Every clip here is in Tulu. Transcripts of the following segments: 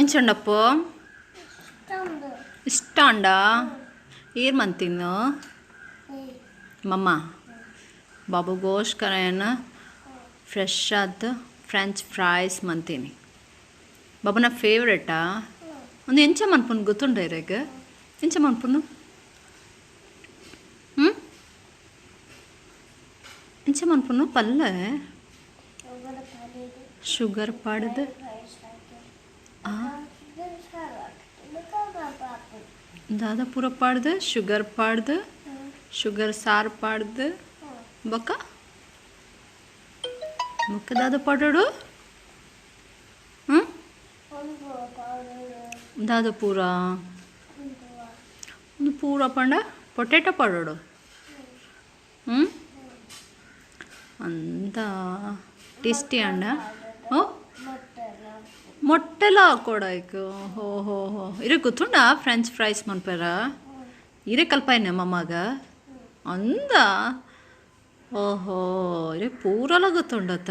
ಇಂಚಂಡಪ್ಪು ಇಷ್ಟ ಅಂಡ ಏರ್ ಮಂತಿನ್ನು ಮಮ್ಮ ಬಾಬುಗೋಸ್ಕರ ಏನು ಫ್ರೆಶ್ ಆದ ಫ್ರೆಂಚ್ ಫ್ರೈಸ್ ಮಂತೀನಿ. ಬಾಬುನ ಫೇವ್ರೇಟಾ? ಒಂದು ಎಂಚ ಮನ್ಪುನು ಗೊತ್ತುಂಡ ಇರೇಗ? ಎಂಚ ಮನ್ಪುನು? ಎಂಚ ಮನ್ಪುನು? ಪಲ್ಲೆ ಶುಗರ್ ಪಾಡ್ದು ದಾದ ಪೂರ ಪಾಡ್ದು ಶುಗರ್ ಪಾಡ್ದು ಶುಗರ್ ಸಾರು ಪಾಡ್ದು ಬೊಕ್ಕ ಬೊಕ್ಕ ದಾದ ಪಾಡೋಡು ದಾದ ಪೂರ ಒಂದು ಪೂರ ಪಂಡ ಪೊಟೆಟೊ ಪಾಡೋಡು ಅಂತ ಟೇಸ್ಟಿ ಅಂಡ. ಓ ಮೊಟ್ಟೆಲ ಹಾಕೋಡಾಯ್ಕು. ಹೋ ಹೋ ಹೋ ಇರೆ ಗೊತ್ತುಂಡ ಫ್ರೆಂಚ್ ಫ್ರೈಸ್ ಮನ್ಪೇರ ಇರೆ ಕಲ್ಪಾಯ್ನೆ ಮಮ್ಮಗ ಅಂದ. ಓಹೋ ಇರೆ ಪೂರಲ ಗೊತ್ತುಂಡತ.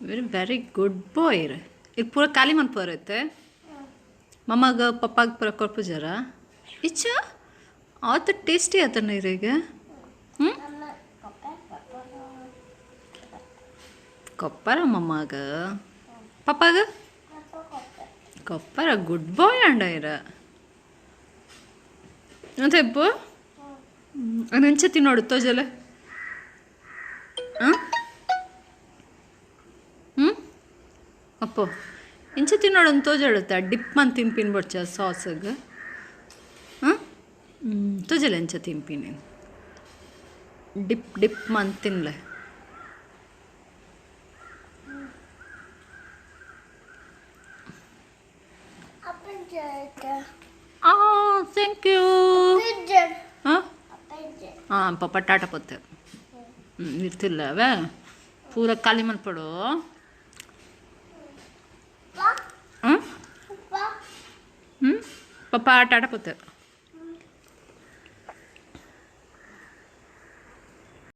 ವೆರಿ ವೆರಿ ಗುಡ್ ಬಾಯ್ ಇರೆ. ಇದು ಪೂರ ಖಾಲಿ ಮನ್ಪರೈತೆ ಮಮ್ಮಗ ಪಪ್ಪಾಗ ಪೂರ ಕೊರ್ಪುಜಾರ ಇಚ್ಚ ಆತ ಟೇಸ್ಟಿ ಆತನ ಇರೆಗ. ಹ್ಞೂ ಕೊಪ್ಪರ ಮಮ್ಮಗ ಪಪ್ಪಾಗ ಕೊಪ್ಪರ ಗುಡ್ ಬಾಯ್ ಅಂಡ ಇರ ಅಂತ ಇಪ್ಪು ಅದು ಎಂಚ ತಿನ್ನೋಡು ತೋಜಲ. ಹಾಂ ಹ್ಞೂ ಅಪ್ಪೋ ಎಂಚ ತಿನ್ನೋಡು ಅಂತ ತೋಜಾಡುತ್ತ ಡಿಪ್ ಅಂತ ತಿನ್ಪಿನ್ ಬಡ್ಚ ಸಾಸಗ್. ಹಾಂ ತೋಜಲ ಎಂಚ ತಿನ್ಪಿನಿ ಡಿಪ್ ಡಿಪ್ ಅಂತ ತಿನ್ಲೆ. Thank you. ಹಾಂ ಹಾಂ ಪಪ್ಪ ಟಾಟಾ ಪೊತ್ತೆ ಇರ್ತಿಲ್ಲವೇ ಪೂರ ಖಾಲಿ ಮನ್ಪಡು. ಹ್ಞೂ ಹ್ಞೂ ಪಪ್ಪ ಟಾಟಾ ಪೊತ್ತೆ.